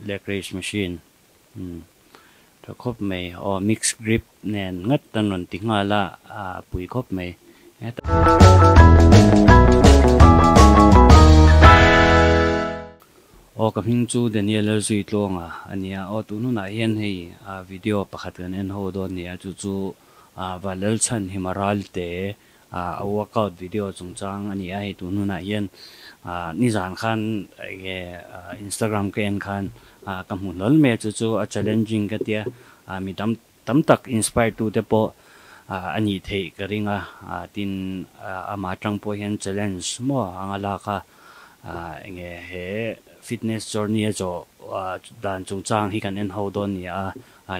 Leg raise machine umm tha khawp mai aw mix grip nen ngat an rawn ti nghal a ah pui khawp mai hetah aw ka hming chu Daniel Lalzuitluanga a nia aw tun hunah hian hei ah video pakhat kan en ho dawn a ni a chu chu ah Valalchhan Himaralte A workout video chungchang a ni a, hei tun hunah hian nizan khan enge Instagram ka en khan ka hmu hlawl mai a, chu chu a challenging ka tia, mi tam tam tak inspire tu te pawh a nih theih ka ring a, tin amah atang pawh hian challenge maw anga lak a, enge he fitness journey a zawh dan chungchang hi kan en ho dawn a ni a,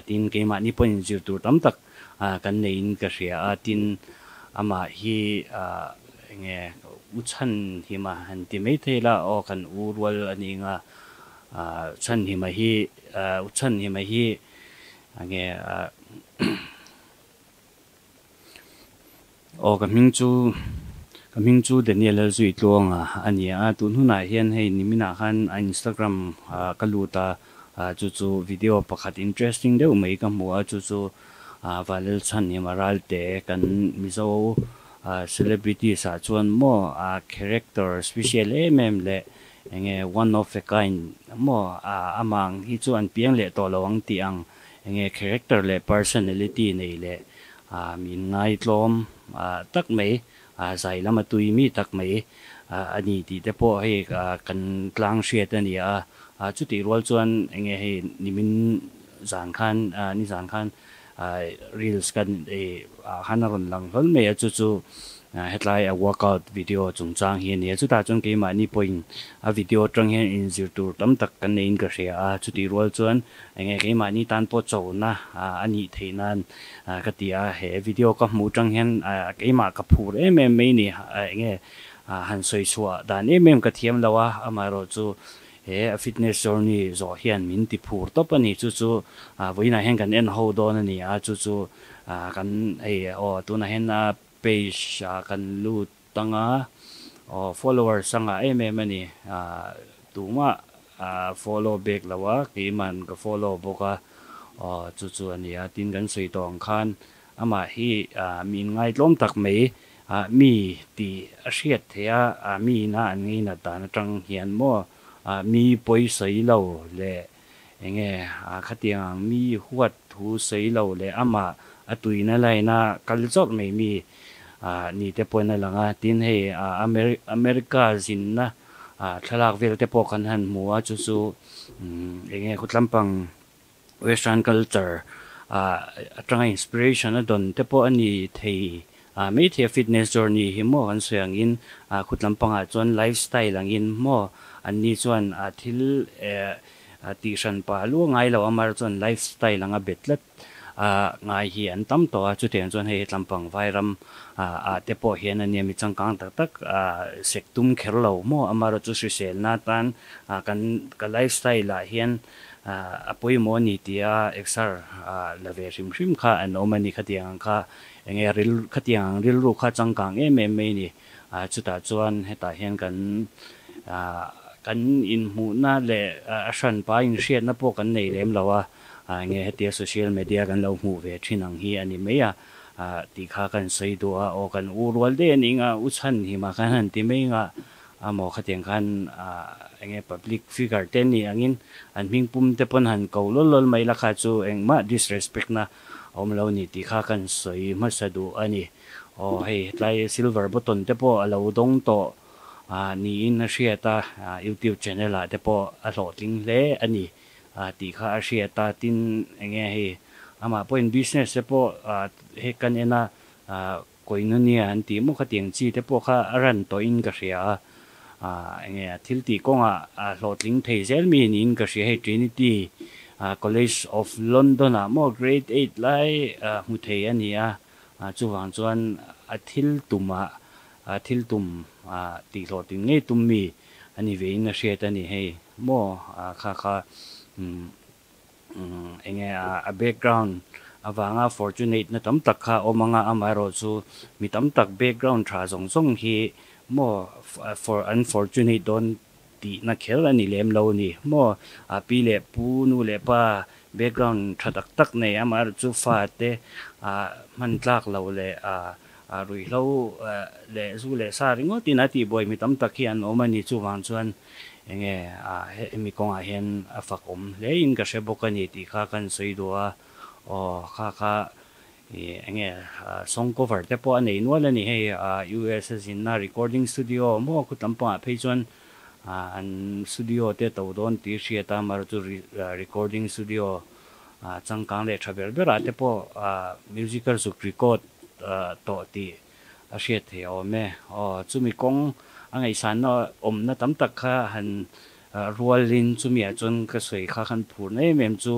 tin keimahni pawhin inzir tur tam tak kan neiin ka hria a, tin amah hi enge u chhan hima han ti mai thei la aw kan u rual a ni nga chhan hima hi u chhan hima hi enge aw ka hming chu ka hming chu Daniel Lalzuitluanga a ni a, tun hunah hian hei niminah khan a Instagram ka lut a. Chu chu video pakhat interesting deuh mai ka hmu a, chu chu Valelchhan Himaralte kan Mizo celebrities ah chuan maw a character special em em leh enge one of a kind maw amah ang hi chu an piang leh tawh lo ang tih ang enge character leh personality nei leh min ngaitlawm tak mai zai lama tui mi tak mai a ni tih te pawh hei kan tlang hriat a ni a. Chutih rual chuan eng nge hei nimin zan khan nizan khan reels kan ah khan a rawn lang hlawl mai a, chu chu hetlai a workout video chungchang hi a ni a. Chutah chuan keimahni pawhin a video atang hian inzir tur tam tak kan neiin ka hria a, chutih rual chuan eng nge keimahni tan pawh chona a nih theih nan ka ti a. He video ka hmuh atang hian keimah ka phur em em mai ni, eng nge han sawi chhuah dan em em ka thiam lo a, amaherawhchu he a fitness journey zawh hian min ti phur tawp a ni. Chu chu vawiinah hian kan en ho dawn a ni a, chu chu kan hei aw tunah hian a page ah kan lut ang a, aw followers a ngah em em a ni, tumah follow bek lo a, keiman ka follow bawk a, aw chu chu a ni a, tin kan sawi tawh ang khan amah hi mi inngaihtlawm tak mai Mi tih a hriat theih a, mi ina an ngeinat dan atang hian maw mi pawi sawi lo leh eng nge khatiang ang mi huat thu sawi lo leh amah a tuina laina kal chawrh mai mi ni te pawhin a lang a. Tin hei America zinna thlalak vel te pawh kan han hmu a, chu chu eng nge khawtlampang Western culture atanga inspiration a dawn te pawh a ni thei mai thei a, fitness journey hi maw kan sawi angin khut lampangah chuan lifestyle angin maw anni chuan thil tih hran pah luah ngai lo amar chuan lifestyle anga bet tlat ngai hi an tam tawh a, chutiang chuan hei tlampang vairam ah te pawh hian ania mi changkang tak tak sek tum kher lo maw amarawh chu hriselna atan kan ka lifestyle ah hian A pawimawh a ni tia exer la ve hrim hrim kha an awm a ni. Khatiang ang kha eng nge ril khatiang ang rilru kha changkang em em mai a ni. Chutah chuan hetah hian kan kan inhmuhna leh a hranpa inhriatna pawh kan nei lem lo a, eng nge hetia social media kan lo hmuh ve thin ang hi a ni mai a tih kha kan sawi duh a. Aw kan u rual daih a ni nga, u chhan hi mah khan han ti mai nga. A maw khatiang khan eng nge public figure te ni angin an hming pum te pawn han ko lawl lawl mai la kha chu engmah disrespect na a awm lo ni tih kha kan sawi hmasa duh a ni. Aw hei hetlai silver button te pawh a lo dawng tawh niin a hriat a, youtube channel ah te pawh a hlawhtling hle a ni tih kha a hriat a, tin eng nge hei amah pawhin business te pawh hei kan en a Koinonia an tih maw khatiang chi te pawh kha a ran tawhin ka hria a, enge a thil tih kawngah a hlawhtling thei zel mi niin ka hria hei Trinity College of London ah maw grade eight lai hmu thei a ni a, chuvang chuan a thil tumah thil tum tih hlawhtling ngei tum mi a ni vein a hriat a ni hei maw kha kha Enge a background avanga fortunate na tam tak kha a awm anga amaherawh chu mi tam tak background tha zawng zawng hi maw for unfortunate dawn tihna kher a ni lem lo a ni maw? Pi leh pu, nu leh pa background tha tak tak nei amaherawhchu fate hman tlak lo leh ruihhlo leh zu leh sa ringawt in a tihbuai mi tam tak hi an awm a ni. Chuvang chuan enge hemi kawngah hian a fak awm hle in ka hre bawk a ni tih kha kan sawi duh a. Aw kha kha Ih enge song cover te pawh a nei nual a ni hei US a zinna recording studio maw khut lampangah phei chuan an studio te to dawn tih hriat a amaherawh chu recording studio changkang leh tha ber berah te pawh musical zuk record tawh tih a hriat theih a awm e. Aw chumi kawng a ngaihsanna awmna tam tak kha han Rualin chumiah chuan ka sawi kha khan phurna em em chu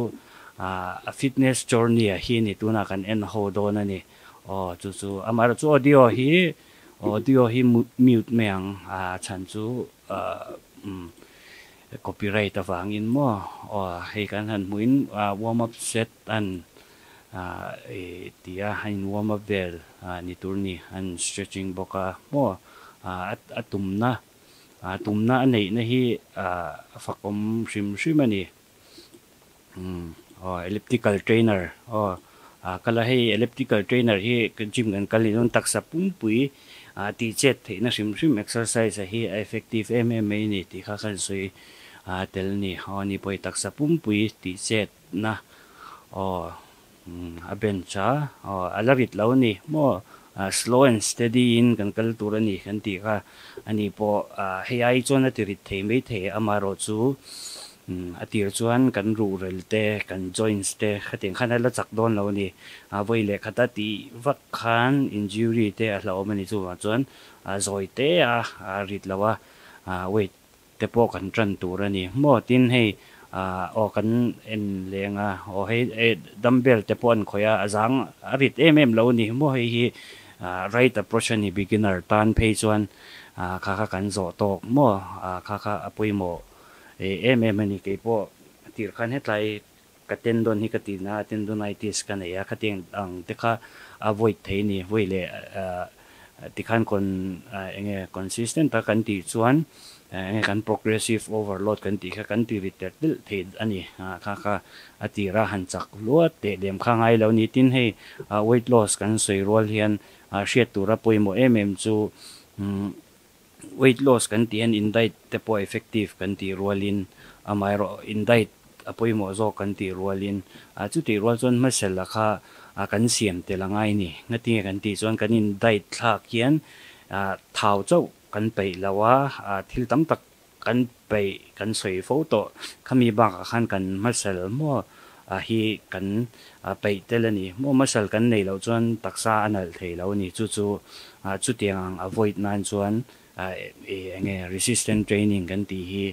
a fitness journey ah hi a ni tunah kan en ho dawn a ni. Aw chu chu amaherawh chu audio hi audio hi mute mai ang a chhan chu umm copyright avangin maw aw hei kan han hmuhin warm up set an tia a in warm up vel ni tur ni an stretching bawk a maw a tumna Tumna a neihna hi a fakawm hrim hrim a ni. Aw elliptical trainer aw kal a hei elliptical trainer hi gym kan kal in taksa pumpui tih chet theihna hrim hrim exercise a hi a effective em em mai a ni tih kha kan sawi tel a ni. Aw ni pawh hi taksa pumpui tih chetna aw A bench a, aw a la rit lo a ni maw? Slow and steady in kan kal tur a ni kan tih kha a ni pawh hei ai chuan a ti rit thei mai thei amaherawh chu a tir chuan kan ruhrel te kan joints te khatiang khan a la chak dawn lo a ni. Vawi leh khata tih vak khan injury te a hlauhawm a ni chuvang chuan zawi te a rit lo a weight te pawh kan tan tur a ni maw? Tin hei aw kan en leng a, aw hei dumbbell te pawh an khawih a, a zang a rit em em lo a ni maw? Hei hi right approach a ni beginner tan phei chuan kha kha kan zawh tawk maw? Kha kha a pawimawh em em a ni keipawh a tir khan hetlai ka tendon hi ka ti na a, tendonitis ka nei a, khatiang ang te kha a void thei a ni, vawi leh tikhan con eng nge consistent taka kan tih chuan eng nge kan progressive overload kan tih kha kan ti ri ter telh thei a ni, kha kha a tira han chak luat teh lem kha ngai lo a ni, tin hei weight loss kan sawi rual hian hriat tura pawimawh em em chu Weight loss kan tih hian in diet te pawh effective kan tih rualin amaherawh in diet a pawimawh zawk kan tih rualin chutih rual chuan hmasela kha kan siam tel a ngai ni. Ngatinge kan tih chuan kan in diet thlak hian thau chauh kan peih lo a, thil tam tak kan peih kan sawi fo tawh. Khami bakah khan kan hmasel maw hi kan peih tel a ni. Maw muscle kan neih loh chuan taksa a nalh thei lo a ni. Chu chu chutiang ang avoid nan chuan eng nge resistant training kan tih hi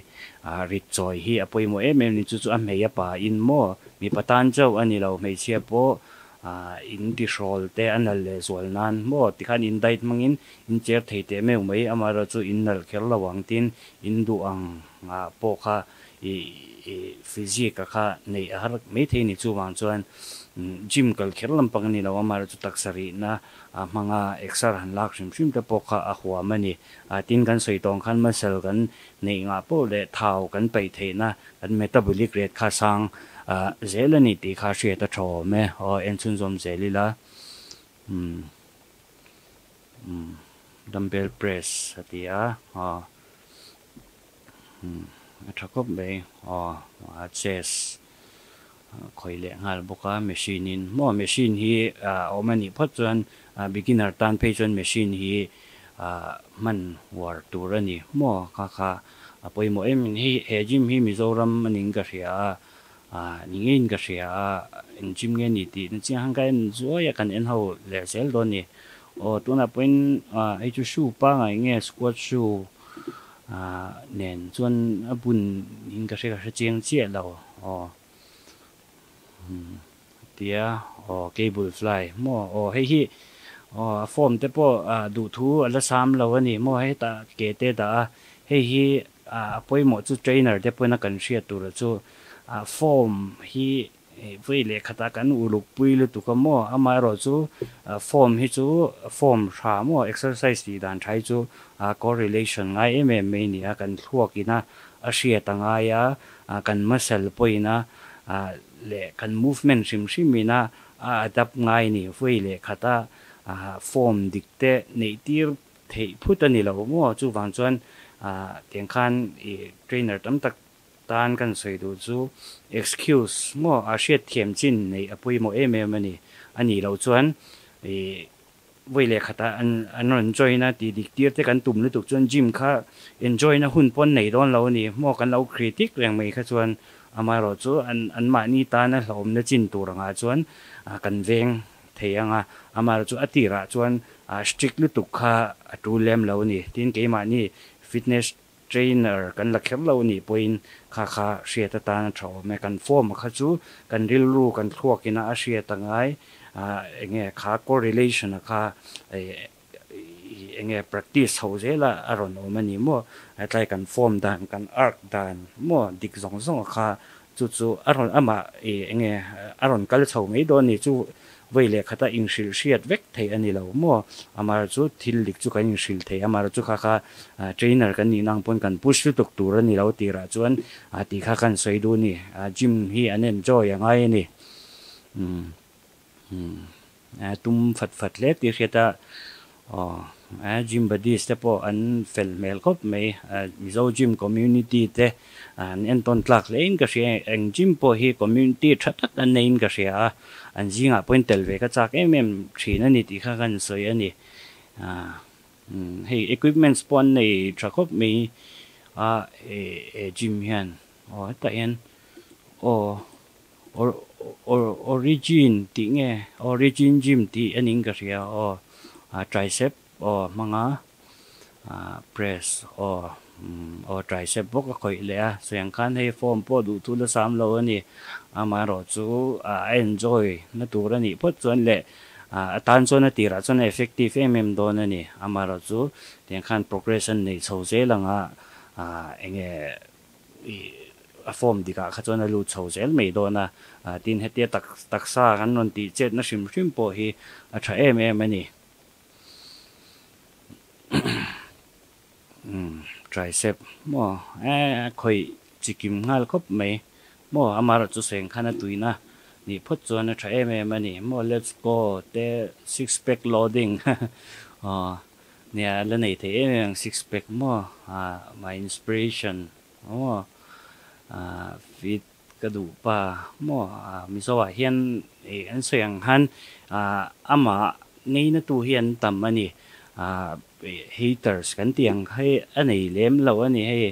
rit chawi hi a pawimawh em em a ni. Chu chu a hmei a pa in maw mipa tan chauh a ni lo, hmeichhia pawh in tihrawl te a nalh leh zual nan maw tikhan in diet hmangin in cher thei teh meuh mai. Amaherawhchu in nalh kher lo ang tin in duh ang pawh kha I physique a kha neih a har mai thei ni chuvang chuan gym kal kher lampang a ni lo a, amaherawhchu taksa rihna hmanga exer han lak hrim hrim te pawh kha a huam a ni. Tin kan sawi tawng khan muscle kan neih ngah poh leh thau kan paih theihna kan metabolic rate kha sang zel a ni tih kha hriat a tha awm e. Aw en chhunzawm zel ila umm dumbbell press a ti a aw. A tha khawp mai aw a chest khawih leh nghal bawk a machine in maw machine hi a awm a nih phawt chuan beginner tan phei chuan machine hi hman uar tur a ni maw kha kha a pawimawh em hei he gym hi Mizoram a ning ka hria a ni ngeiin ka hria a eng gym nge ni tih na chiang han ka en zuai a kan en ho leh zel dawn a ni aw tunah pawhin hei chu shoe pangngai nge squat shoe Nen chuan a bun in ka hre ka hre chiang chiah lo aw tia aw cable fly maw aw hei hi aw a form te pawh duhthu a la sam lo a ni maw hetah ke te dah a hei hi a pawimawh chu trainer te pawhin a kan hriat tur chu form hi Vawi leh khatah kan uluk pui lutuk a maw? Amaherawhchu form hi chu form tha maw? Exercise tih dan tha hi chu correlation ngai em em mai a ni a, kan thluak ina a hriat a ngai a, kan muscle pawhin a leh kan movement hrim hrim in a a adapt ngai a ni. Vawi leh khata form dik te neih tir theih phut a ni lo maw? Chuvang chuan tiang khan trainer tam tak tan kan sawi duh chu excuse maw a hriat thiam chin neih a pawimawh em em a ni. A nih loh chuan vawi leh khatah an an rawn join a tih dik tir te kan tum lutuk chuan gym kha enjoy na hun pawn nei dawn lo a ni. Maw kan lo critic reng mai kha chuan amaherawh chu an anmahni tana hlauhawmna chin tur angah chuan kan veng thei ang a, amaherawh chu a tirah chuan strict lutuk kha a tul lem lo a ni. Tin keimahni fitness Trainer kan la kher lo anih pawhin kha kha hriat atan a tha awm e. Kan form a kha chu kan rilru kan thluak ina a hriat a ngai. Enge kha correlation a kha enge practice chho zel a a rawn awm a ni maw. Hetlai kan form dan kan arc dan maw dik zawng zawng a kha Chu chu a rawn amah i enge a rawn kal chho mai dawn ni chu vawi leh khata inhrilh hriat vek theih a ni lo maw? Amar chu thil dik chu kan inhrilh thei amar chu kha kha trainer kan nih nang pawn kan push lutuk tur a ni lo tirah chuan tih kha kan sawi duh a ni. Gym hi an enjoy a ngai a ni. Umm. Tum fat fat hle tih hriat a, aw gym buddies te pawh an fel hmel khawp mai, Mizo gym community te an entawn tlak hle in ka hria, eng gym pawh hi community tha tak an nei in ka hria a, an zingah pawhin tel ve ka chak em em thin a ni tih kha ka han sawi a ni. Hei equipments pawh an nei tha khawp mai a he gym hian, aw hetah hian aw. Origin tih nge Origin Gym tih a ning ka hria aw tricep aw hmanga press aw aw tricep bawk a khawih leh a sawi ang khan hei form pawh duh thu la sam lo a ni amaherawh chu a enjoy na tur a nih phawt chuan leh a tan chuan a tirah chuan a effective em em dawn a ni amaherawh chu tiang khan progress an nei chho zel ang a enge Ih, a form dikah kha chuan a lut chho zel mai dawn a, tin hetia tak taksa kan rawn tih chetna hrim hrim pawh hi a tha em em a ni. Umm, tricep maw e a khawih chikim nghal khawp mai maw, amaherawh chu seng khan a tuina nih phawt chuan a tha em em a ni maw, let's go te six pack loading aw. Nia la nei thei em em ang six pack maw ah my inspiration maw ah fit ka duh pa maw ah Mizo ah hian ih an sawi ang khan ah amah ngeina tu hi an tam a ni ah haters kan tih ang kha hi a nei lem lo a ni hei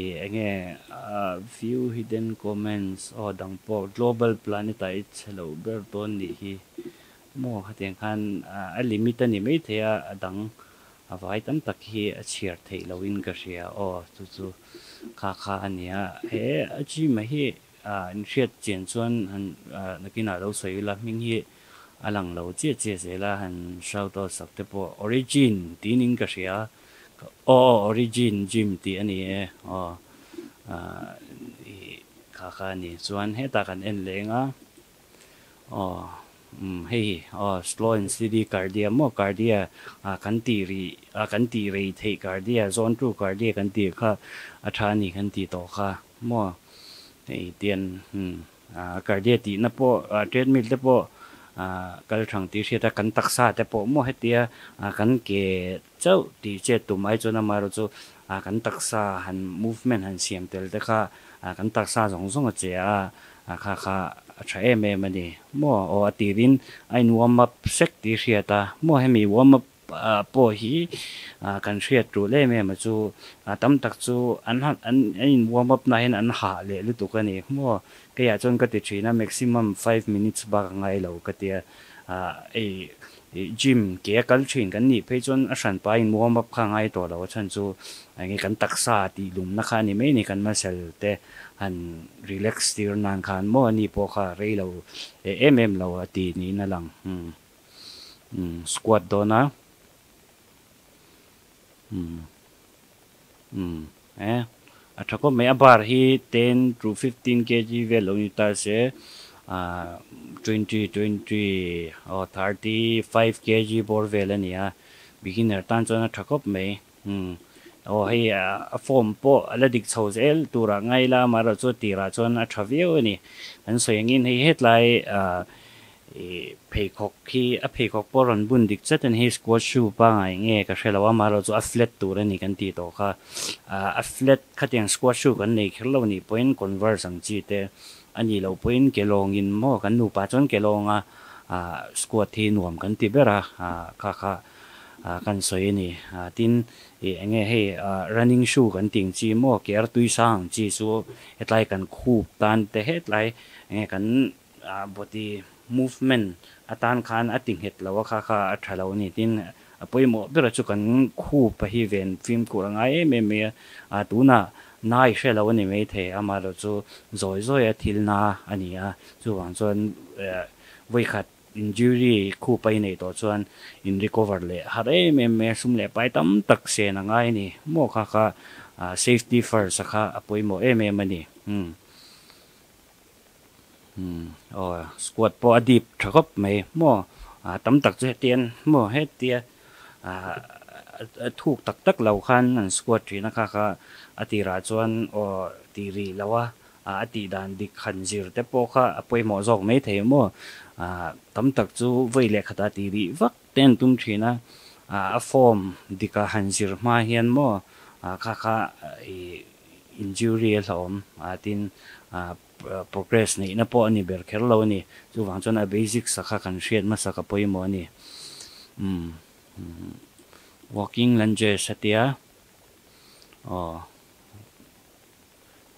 ih enge ah view hidden comments aw dang pawh global planet ah i chhe loh ber dawn nih hi. Maw khatiang khan a limit a ni maithei a, a dang a vai tam tak hi a chhiar theih lohin ka hria aw chu chu kha kha a nia. He a gym a hi in hriat chian chuan han nakinah lo sawi ila hming hi a lang lo chiah chiah zel a, han shout out sak te pawh Origin tiin in ka hria aw aw Origin gym tih a ni e aw ih kha kha a ni. Chuan hetah kan en leng a. Aw umm hei hi aw slow and steady cardia maw cardia ah kan tih rih ah kan tih rei theih cardia zone two cardia kan tih kha a tha a ni kan tih tawh kha maw hei tian umm ah cardia tihna pawh ah treadmill te pawh ah kal thang tih hriat a kan taksa te pawh maw hetia ah kan ke chauh tih chet tum ai chuan amaherawh chu ah kan taksa han movement han siam tel te kha ah kan taksa zawng zawng a che a A kha kha a tha em em a ni maw? Aw a tirin a in warm up sek tih hriat a maw? Hemi warm up pawh hi kan hriat tul em em a chu tam tak chu an an in warm up na hian an hah leh lutuk a ni maw? Keiah chuan ka ti thin a maximum 5 minutes bak a ngai lo ka tia ei gym ke a kal thin kan nih phei chuan a hranpa in warm up kha a ngai tawh lo a chhan chu enge kan taksa tih lumna kha a ni mai a ni kan muscle te Han relax tir nan khan maw ani pawh kha rei lo em em lo a ti niin a lang. Umm umm squat dawn a. Umm umm e a tha khawp mai a bar hi 10 to 15 kg vel lo ni ta se ah 20 20 aw 35 kg bawr vel a ni a beginner tan chuan a tha khawp mai. Umm Aw hei a form pawh a la dik chho zel turah ngai la amaherawhchu a tirah chuan a tha viau a ni. Kan sawi angin hei hetlai ih pheikhawk khi a pheikhawk pawh rawn bun dik chat a ni hei squat shoe pangngai nge ka hre lo a amaherawhchu a flat tur a ni kan tih tawh kha. A flat khatiang squat shoe kan nei kher lo a nih pawhin converse ang chi te a nih loh pawhin ke lawngin maw kan nupa chuan ke lawnga squat hi nuam kan ti ber a kha kha kan sawi a ni. Tin ih eng nge hei running shoe kan tih ang chi maw ke artui sang ang chi chu hetlai kan khup tan te hetlai eng nge kan body movement atan khan a ti nghet lo a kha kha a tha lo a ni. Tin a pawimawh ber chu kan khup a hi ven fimkhur a ngai em em mai a tunah na i hre lo a ni maithei amaherawh chu zawi zawi a thil na a ni a chuvang chuan vawikhat Injury khup a i neih tawh chuan in recover leh har em em mai a, sum leh pai tam tak sen a ngai a ni. Maw kha kha safety first a kha a pawimawh em em a ni. Umm umm aw squat pawh a deep tha khawp mai maw tam tak chu hetian maw hetia a thuk tak tak lo khan an squat thin a kha kha a tirah chuan aw tih rih lo a A tih dan dik han zir te pawh kha a pawimawh zawk mai thei maw? Tam tak chu vawi leh khatah tih rih vak te an tum thin a, a form dika han zir hma hian maw kha kha injury a hlauhawm tin progress neihna pawh a ni ber kher lo a ni. Chuvang chuan a basics a kha kan hriat hmasak a pawimawh a ni. Walking lunges a tia aw.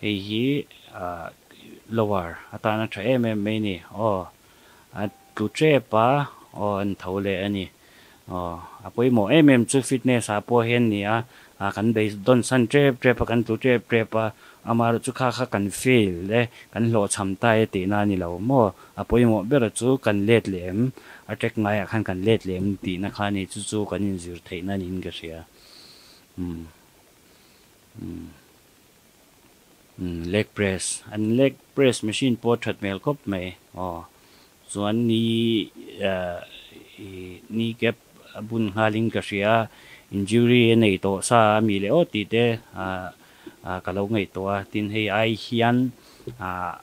Hei hi lower atana tha em em mai a ni. Aw a tlu tep a, aw an tho leh a ni. Aw a pawimawh em em chu fitness ah pawh hian ni a, kan beidawn san tep tep a, kan tlu tep tep a, amaherawh chu kha kha kan fail e, kan hlawhchham ta e tihna a ni lo maw? A pawimawh ber chu kan let leh em, a track ngaiah khan kan let leh em tihna kha a ni, chu chu kan inzir theihna niin ka hria. Umm. Umm. Leg press an leg press machine pawh that hmel khawp mai aw chuan ni ih ni cap a bun nghalin ka hria injury a nei tawh sa a mi leh aw tih te ah ka lo ngaihtuah a tin hei ai hian ah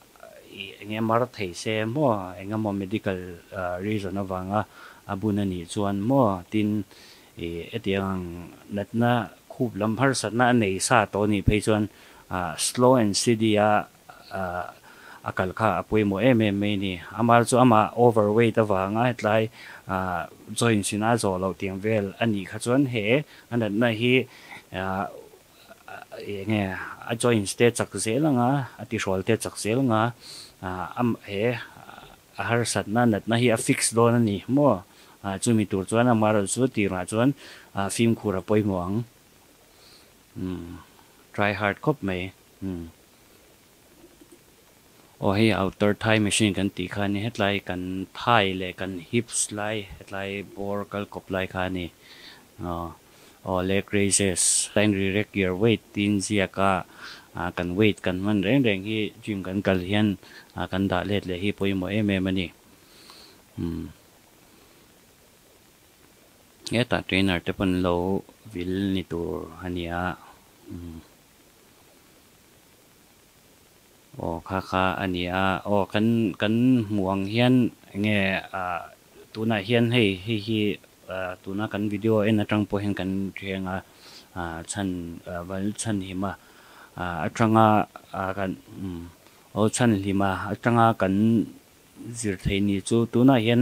ih eng emaw mar thei se maw eng emaw medical reason avanga a bun a nih chuan maw tin Ih hetiang ang natna khup lam harsatna a nei sa tawh anih phei chuan slow and steady a a kal kha a pawimawh em em mai a ni. Amah chu amah overweight avanga hetlai joints in a zawh loh tiang vel a nih kha chuan he a natna hi eng nge a joints te chak zel anga a tihrawl te chak zel anga he A harsatna natna hi a fix dawn a ni maw? Chumi tur chuan amaherawh chu tirah chuan fimkhur a pawimawh ang. Umm try hard khawp mai. Umm aw hei outer thigh machine kan tih kha a ni hetlai kan thigh leh kan hips lai hetlai bawr kal kawp lai kha a ni. Aw aw leg raises line re-rack your weight tiin ziak a kan weight kan hman reng reng hi gym kan kal hian kan dah let leh hi pawimawh em em a ni. Umm hetah trainer te pawn lo vil ni tur a ni a. Umm aw kha kha a ni a aw kan kan hmuh ang hian enge ah tunah hian hei hei hi Tuna kan video en atang pawh hian kan hreng a, chhan val chhan hlim a atanga kan aw chhan hlim a atanga kan zir thei ni chu tunah hian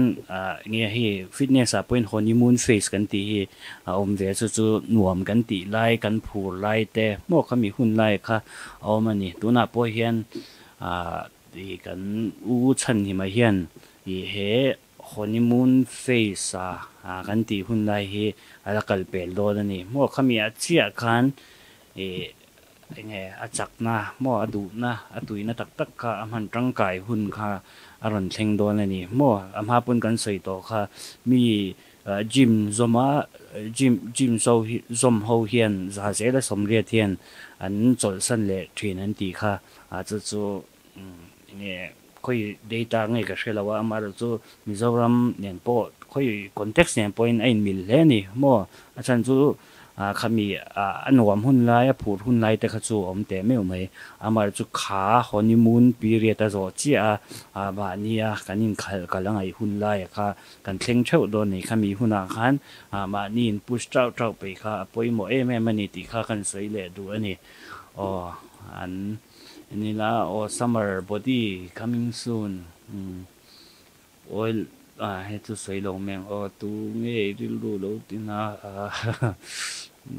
nge hei fitness ah pawhin honeymoon phase kan tih hi a awm ve chu chu nuam kan tih lai kan phur lai te maw khami hun lai kha a awm a ni. Tunah pawh hian kan u chhan hlimah hian ih he Honeymoon phase a kan tih hun lai hi a la kal pel dawn a ni. Maw khami ah chiah khan ih enge a chakna maw a duhna a tuihna tak tak kha a hman tangkai hun kha a rawn thleng dawn a ni. Maw a hma pawn kan sawi tawh kha mi gym zawm a gym gym zo hi zawm ho hian za zela sawmriat hian an chawlhsan leh thin an tih kha chu chu Enge khawi data nge ka hre lo a, amaherawh chu Mizoram nen pawh khawi context nen pawhin a inmil hle a ni maw? A chhan chu Khami a nuam hun lai, a phur hun lai te kha chu a awm teh meuh mai. Amaherawhchu chu kha honeymoon period a zawh chiah a, mahnia kan inkhalh kal a ngaih hun laia kha kan thleng theuh dawn a ni. Khami hunah khan mahni in push tauh tauh peih kha a pawimawh em em a ni tih kha kan sawi leh duh a ni. Aw an nila aw summer body coming soon. Oil ah he chu sawi lo mai ang aw tu nge i rilru lo ti na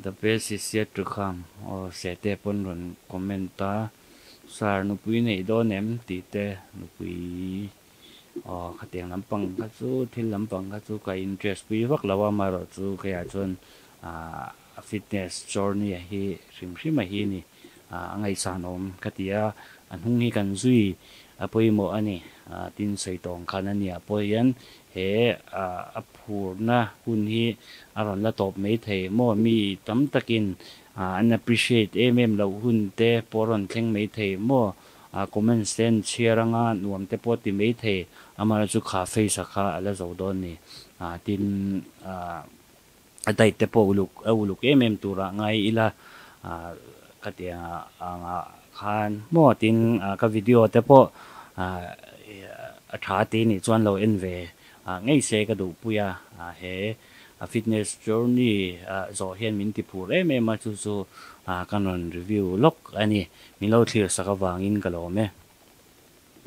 the best is yet to come aw sete pawn rawn comment a sir nupui neih dawn em tih te nupui aw khatiang lampang kha chu thil lampang kha chu ka interest pui vak lo a amaherawh chu keiah chuan ah fitness journey a hi hrim hrim a hi a ni a ngaihsan awm ka ti a a hnung hi kan zui a pawimawh a ni. Tin sawi tawng khan a nia pawh hian he a phurna hun hi a rawn la tawp mai thei maw? Mi tam takin an appreciate em em loh hun te pawh a rawn thleng mai thei maw? Comments te an chhiar anga nuam te pawh a ti mai thei, amaherawhchu kha face a kha a la zo dawn a ni. Tin a diet te pawh uluk a uluk em em turah ngai ila ka ti angah khan maw tin ka video te pawh a tha ti nih chuan lo en ve ngei se ka duhpui a he fitness journey zawh hian min ti phur em em a chu chu ka rawn review lawk a ni min lo thlir sak avangin ka lawm e.